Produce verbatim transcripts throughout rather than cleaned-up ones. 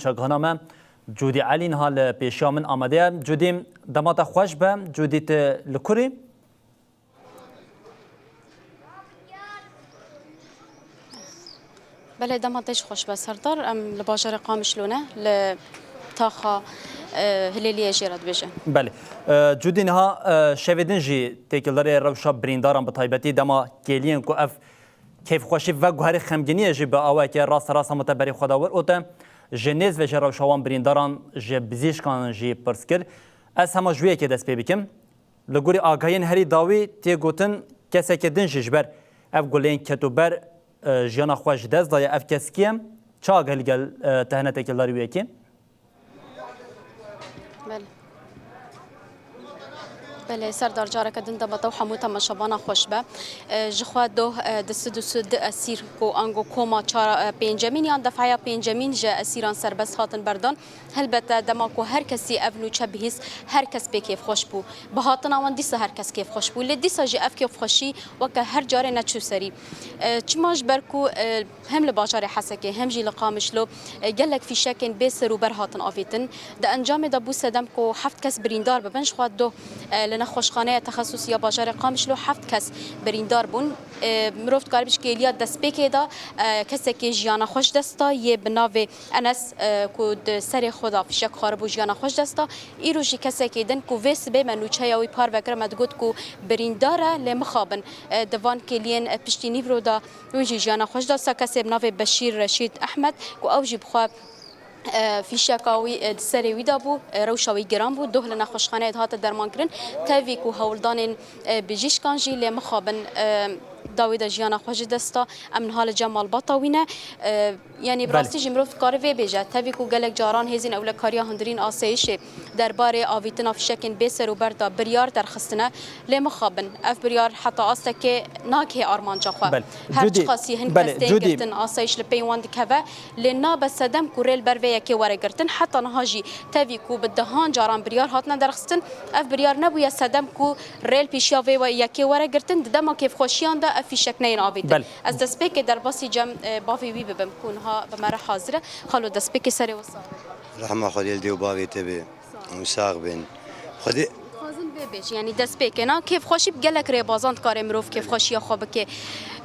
Pegana me Cûdî Elî niha li pêşiya min amade ye. Cûdî, dema te xweş be. Cûdî, tu li kurî? Belê, dema te jî xweş be Serdar. Em li bajarê Qamişlo ne, li taxa, e, Hilêliyê jê re dibêjin. Belê. E, Cûdî, niha, e, şevê din jî têkildarê rewşa birîndaran, bi taybetî dema kêliyên ku ev kêfxweşî veguherî xemgîniyê jî bi awayeke rasterast hema te berê xwe de wir û te ji nêz ve ji rewşa wan birîndaran, ji bizîşkan jî pirs kir. Ez hema ji wê yekê dest pê bikim. Li gorî agahiyên herî dawî tê gotin, keseke din jî ji ber ev guleyên ketûber, e, jiyana xwe ji dest daye. Ev kes kî ye? Çi agahî li gel, e, te hene têkildarî wê yekê? Belê. Belê, Serdar, careke din dema te û hemû temaşevana xweş be. E, ji xwe doh, e, di sed û sih esîr ku ango koma çara, e, pêncemîn yan defaya pêncemîn ji esîran serbest hatin berdan. Helbete dema ku her kesî ev nûçe bihîst, her kes pê kêfxweş bû. Bi hatina wan dîsa her kes kêfxweş bû. Lê dîsa jî ev kêfxweşî weke her carê neçû serî. E, çima ji ber ku, e, hem li bajarê Hesekê hem jî li Qamişlo, e, gelek fîşekên bê ser û ber hatin avêtin. Di encamê de bû sedem ku heft kes birîndar bibin. Ji xwe doh, e, li nexweşxaneya texesusî ya bajarê Qamişlo heft kes birîndar bûn. E, mirov dikare bêje kêliya destpêkê de, e, kesekê jiyana xwe ji dest da, yê bi navê Enes, e, ku di serê xwe de fîşek xwaribû, jiyana xwe ji dest da. Îro jî kesekê din ku vê sibê me nûçeya wî parve kir, me digot ku birîndar e, lê mixabin. E, di van kêliyên, e, piştî nîvro de wî jî jiyana xwe ji da. Sa kesê bi navê Beşîr Reşîd Ehmed ku ew jî bi xwe, e, fîşeka wî, e, di serê wî de bû, e, rewşa wî giran bû, doh li nexweşxaneyê dihate dermankirin. Tevî ku hewldanên, e, bijîşkan jî lê mixabin, e, dawî de jiyana xwe ji dest da. Em niha li cem malbata wî ne. E, Yanî bi Belê. rastî jî mirov dikare vê bêje, tevî ku gelek caran hêzên ewlekariya hundirîn asayişê derbarê avîtina fîşekên bê ser û ber de biryar derxistine, lê mixabin, ev biryar heta astekê nagihê armanca xwe. Belê. Her Cudî, çiqasî hin belê, kes tên Cudî. girtin, asayîş li pey wan dikeve, lê nabe sedem ku rê li ber vê yekê were girtin. Heta niha jî tevî ku bi dehan caran biryar hatine derxistin, ev biryar nebûye sedem ku rê li pêşiya vê we-, yekê were girtin, di dema kêfxweşiyan de ev fîşek neyên avêtin. Belê. Ez destpêkê derbasî cem, e, bavê wî bibim ku niha bi me re hazir e. Xalo, destpêkê serê we sax be. Rehma Xwedê li dê û bavê te be. Hûn sax bin. Xwedê Dixwazim vê bêjî, yanî destpêkê na kêfxweşî bi gelek rêbazan dikare mirov kêfxweşiya xwe bike.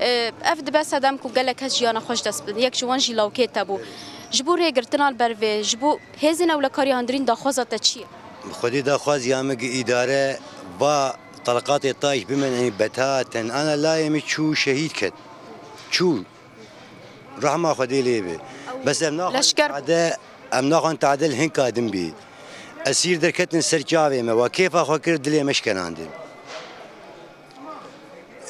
E, ev dibe sedem ku gelek kes jiyana xwe ji dest bidin. Yek ji wan jî lawkê te bû. Ji bo rêgirtina li ber vê, ji bo hêzên ewlekariya hundirîn daxwaza te çi ye? Bi Xwedê daxwaziya min gi îdare va telqatê tayş bimen, ê betaten ana layê min çû şehîd ket. Çû. Rehma Xwedê lê be. Bes em naxwazin Leşker tade, em naxwazin tade li hinka din bî. Esîr derketin ser çavê me, wa kêfa xwe kir, dilê me şkenandin.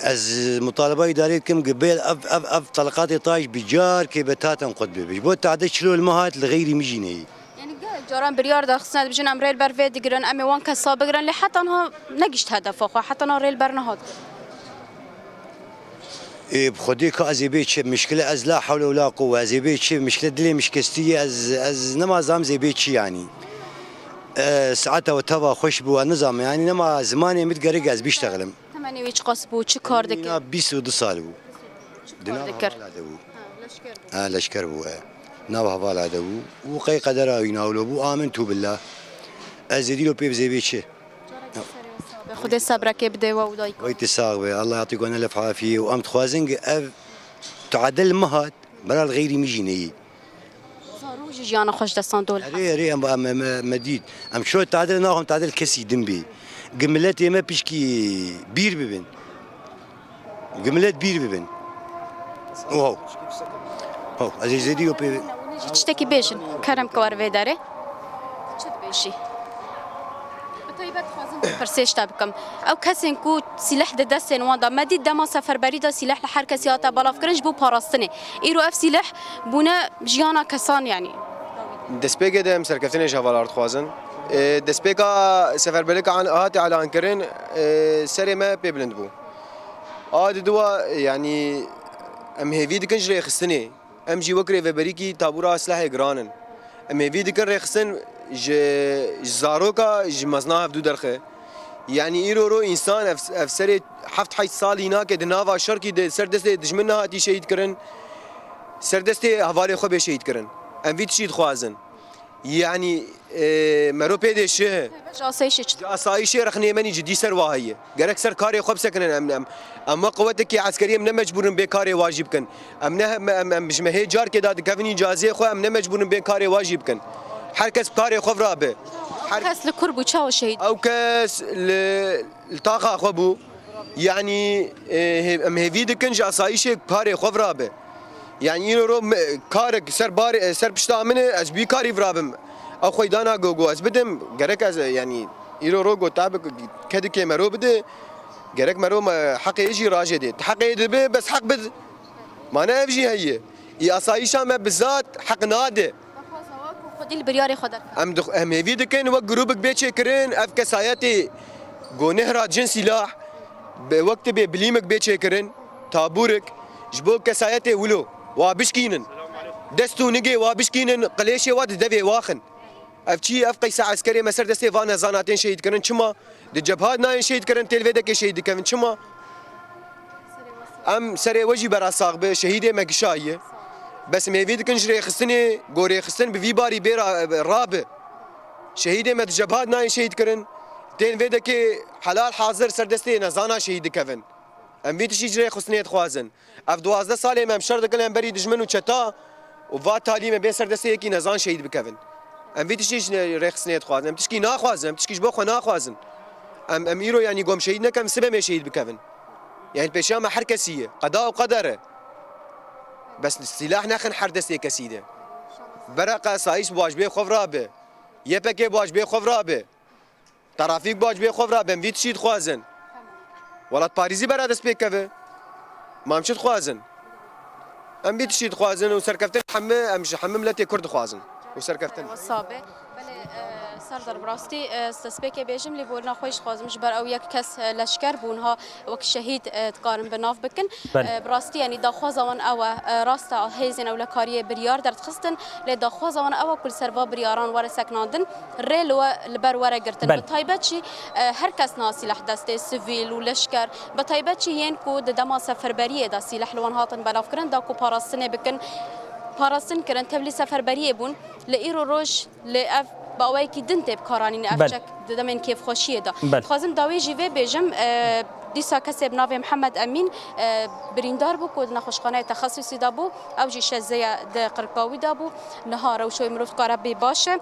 Ez mutaleba îdarê dikim, gi bê ev, ev, ev telqatê tayş bi carkê betaten qut bibe. Ji bo tade çilo li me hat, li xeyrî min jî neyê. Yanî gelek caran biryar derxistine, dibêjin em rê li ber vê digirin, em ê wan kesa bigirin, lê heta niha negihişt hedefa xwe, heta niha rê li ber nehat. Ê, bi Xwedê ka ez ê bê çi, mişkile ez la hewle wela quwe, ez ê bê çi, mişkile dilê min şikestî ye, ez, ez nema zam ez ê bê çi yanî. E, saeta we teva xweş bû, ez nizam, yanî nema zimanê min digerik ez biştexlim. Temenê wî çiqas bû, çi kar dike? Mîna bîst û du sal bû. Çi kar dikir? Di nav hevala de bû. Ha, leşker bû. Ha, leşker bû, e. Nav hevala de bû. Û qey qedera wî nawlo bû, amin tu billah. Ez ê dîlo pê bizê bê çi? Xwedê sebrekê bide we û dayika. Wey ti sax be. Allah yatî gone lef hafiyê û em dixwazin ki ev tadil mihat, bera li xeyrî min jî neyî. Zarok jî jiyana xwe ji destan dol. Erê, erê, em, em, em, me dît. Em şo tadil naxwin, tadil kesî din bî. Gi miletê me pişkî bîr bibin. Gi milet bîr bibin. Wow. Wow, ez ê zêdî yo pê. Ji tiştekî bêjin, kerem ke wer vê derê. Çi dibêjî? Bi taybet dixwazim pirsê ji te bikim. Ew kesên ku sîleh di destên wan de, me dît dema seferberî de sîleh li her kesî hate belavkirin ji bo parastinê. Îro ev sîleh bûne jiyana kesan, yanî. Destpêkê de em serkeftinê ji hevalar dixwazin. Ê, destpêka seferberîka an-, hate elankirin, ê, serê me pê bilind bû. A di dua, yanî, em hêvî dikin ji rêxistinê. Em jî wek rêveberîkî tabûra silahê giran in. Em hêvî dikin rêxistin ji, ji zaroka, ji mezina hevdû derxe. Yanî îro ro însan ev, ev serê heft heyt salî nake di nava şerkî de ser destê dijmin nehatî şehîd kirin, ser destê hevalê xwe bê şehîd kirin. Em vî tiştî dixwazin. Yanî, e, mero pê dê şi. Ji asayîşê çi? Ji asayîşê rexnê me nî cidî ser wa heye. Gerek ser karê xwe bisekinin em, em. Em wek quwetekî eskerî em ne mecbûr in bê karê wa jî bikin. Em ne, em, em, em ji me hê carkê da dikevin îcazê xwe, em ne mecbûr in bê karê wa jî bikin. Her kes bi karê xwe virabe. Her kes li kur bû, çawa şehîd? Ew kes li, li taxa xwe bû. Yanî, e, hê-, em hêvî dikin ji asayîşê karê xwe virabe. Yanî îro ro me-, karek ser barê, ser pişta min e, ez bi wî karî virabim. Ew xwe dana go, go ez bidim, gerek ez, yanî îro ro go tabi kedikê mero bide, gerek mero me heqê jî rajê dê. Heqê dibe, bes heq bid. Ma ne ev jî heye. Î asayîşa me bi zat heq nade. Xwedî li biryarê xwe derxe. Em dix-, em hêvî dikin wek grûbik bê çêkirin, ev kesayetê go nehra cin sîlah, bi wek tibê bilîmik bê çêkirin, tabûrik, ji bo kesayetê wilo, wa bişkînin. Dest û nigê wa bişkînin, qilêşê wa di devê waxin. Ev çi, ev qeysa eskerê me ser destê van nezana tên şehîd kirin, çima? Di cebhat nayên şehîd kirin, têl vê dekê şehîd dikevin, çima? Em serê we jî bera sax be, şehîdê me gişayiye. Bes em hêvî dikin ji rêxistinê, go rêxistin bi vî barî bê ra-, rabe. Şehîdê me di cebhat nayên şehîd kirin, tên vê dekê helal hazir ser destê nezana şehîd dikevin. Em vî tiştî ji rêxistinê dixwazin. Ev duwazdeh salê me em şer dikin em berî dijmin û çeta û va talî me bên ser destê yekî nezan şehîd bikevin. Em vî tiştî ji rêxistinê dixwazin. Em tişkî naxwazin, em tişkî ji bo xwe naxwazin. Em, em îro yanî gom şehîd nekem, sibe me şehîd bikevin. Yanî pêşiya me her kesî ye. Qeda û qeder e. Bes sîlah nexin her destê kesî de. Bereqa sayîs bi wacibê xwe virabe. Y P G bi wacibê xwe virabe. Trafîk baş bê xwe vira, em vî tişî dixwazin. Welatparêzî bera dest pê keve. Ma em çi dixwazin? Em vî tişî dixwazin û serkeftin hemî, em ji hemî miletê Kurd dixwazin. Û serkeftin. Wisa be. Belê, e, Serdar, bi rastî, e, destpêkê bêjim, lê borîna xwe jî dixwazim, ji ber ew yek kes, e, leşker bû, niha wek şehîd, e, dikarin bi nav bikin. Belê. E, bi rastî, yanî daxwaza wan ew e, e, rast e, hêzên ewlekariyê biryar derdixistin, lê daxwaza wan ew e ku li ser va biryaran were sekinandin, rê li we, li ber were girtin. Belê. Bi taybet jî, e, her kes niha sîleh destê, sivîl û leşker, bi taybet jî yên ku di dema seferberiyê de sîleh li wan hatin belavkirin, da ku parastinê bikin, parastin kirin, tevlî seferberiyê bûn. Li îro roj Lê ev bi awayekî din tê bikaranîn, ev Belê. çek di demên kêfxweşiyê de. Belê. Dixwazim dawî jî vê bêjim, e, dîsa kesê bi navê Mihemed Emîn, e, birîndar bû ku di nexweşxaneyê texesusî de bû. Ew jî şezê ye di qirka wî de bû. Niha rewşa wê mirov dikare bê baş e.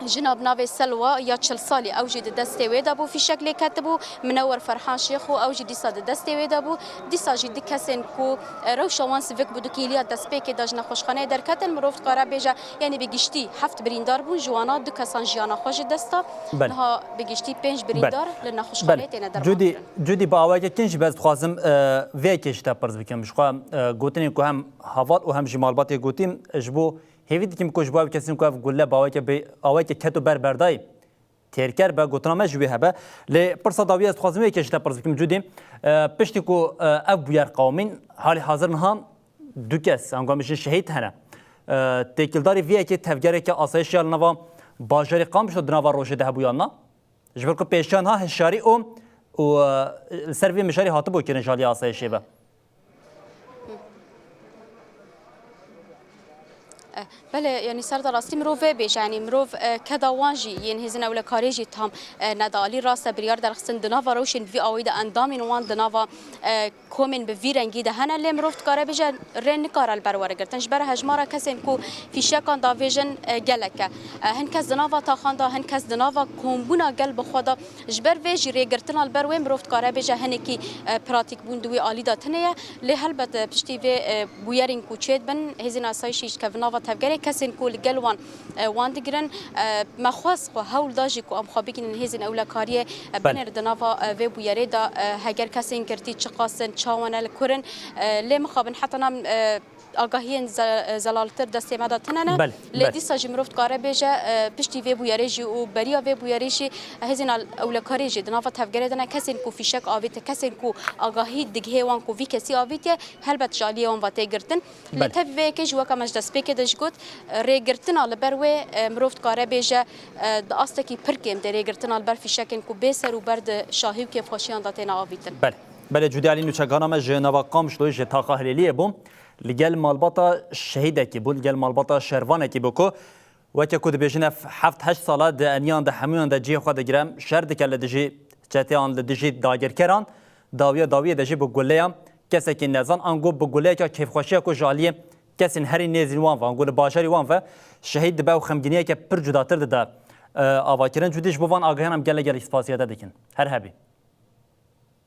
Jina bi navê Selwa ya çil salî, ew jî di destê wê de bû, fîşek lê ketibû. Minewwer Ferhan Şêxo, ew jî dîsa di destê wê de bû. Dîsa jî du kesên ku, e, rewşa wan sivik bû, di kêliya destpêkê de ji nexweşxaneyê derketin, mirov dikare bêje, Yanî bi giştî heft birîndar bûn, ji wana du kesan jiyana xwe ji dest da. Belê. Niha bi giştî pênc Belê. birîndar li nexweşxaneyê Belê. têne derman Cudî, kirin. Cudî, bi awayeke kin jî ez dixwazim, e, vê yekê ji te pirs bikim. Ji xwe, e, gotinên ku hem heval û hem jî malbatê gotî, e, ji bo hêvî dikim ku ji bo ev kesên ku ev gulle bi awayeke bi, awayeke ket û ber berdayî, têrker be, gotina me ji wê hebe. Lê pirsa dawî ez dixwazim yekê ji te pirs bikim, Cudî. E, piştî ku, e, ev bûyer qewimîn, halî hazir niha du kes, ango em bêjin şehîd hene. E, têkildarî vê yekê tevgereke asayişê ya li nava bajarê Qamişlo di nava rojê de hebû yan na? Ji ber ku pêşiya niha hişyarî û, û, e, li ser vê mijarê hatibû kirin ji alî asayişê ve. Eh, belê, yanî Serdar, rastî mirov vê bêje, yanî mirov, eh, keda wan jî yên hêzên ewlekariyê jî tam, eh, neda alî. Rast e, biryar derxistin di nava rewşên vî awayî de, endamên wan di nava, eh, komên bi vî rengî de hene, lê mirov dikare bêje rê nikare li ber were girtin. Ji ber hejmara kesên ku fîşekan davêjin, eh, gelek e. Eh, hin kes di nava taxan de, hin kes di nava kombûna gel bi xwe de. Ji ber vê jî rêgirtina li ber wê mirov dikare bêje hinekî, e, pratîkbûn di wî alî de tune ye. Lê helbet, e, piştî vê, e, bûyerên ku çêdibin, hêzên asayîşî ji kevin nava tevgerê, kesên ku li gel wan, e, wan digirin, e, me xwest xwe hewl da jî ku em xwe bigihînin hêzên ewlekariyê, e, Belê. binêr di nava, e, vê bûyerê de, e, heger kesên girtî çiqas in, çawa ne, li kur in, e, lê mixabin heta niha, e, agahiyên ze-, zelaltir destê me de tune ne. Belê, Lê belê. dîsa jî mirov dikare bêje, e, piştî vê bûyerê jî û beriya vê bûyerê jî hêzên al-, ewlekariyê jî di nava tevgerê de ne. Kesên ku fîşek avête, kesên ku agahî digihê wan ku vî kesî avîtiye, helbet ji aliyê wan ve tê girtin. Lê Belê. tevî vê yekê jî weke me ji destpêkê de jî got, e, rêgirtina li ber wê, e, mirov dikare bêje, e, di astekî pir kêm de rêgirtina li ber fîşekên ku bê ser û ber di şahî û kêfxweşiyan de têne avîtin. Belê. Belê, Cudî Alî nûçegana me ji nava Qamişloyê ji taxa Hilêliyê bû. Li gel malbata şehîdekî bû, li gel malbata şervanekî bû ku Weke ku dibêjin, ev heft heşt sala di eniyan de hemûyan de cihê xwe digire, şer dike li dijî çeteyan, li dijî dagirkeran, dawiya dawiyê de jî bi guleya kesekî nezan, ango bi guleyeke kêfxweşiya ku ji aliyê kesên herî nêzîn wan ve, ango li bajarî wan ve şehîd dibe û xemgîniyeke pir cudatir dide, e, avakirin. Cudî ji bo van agahiyana em gelek gelek spasiya te dikin. Her hebî.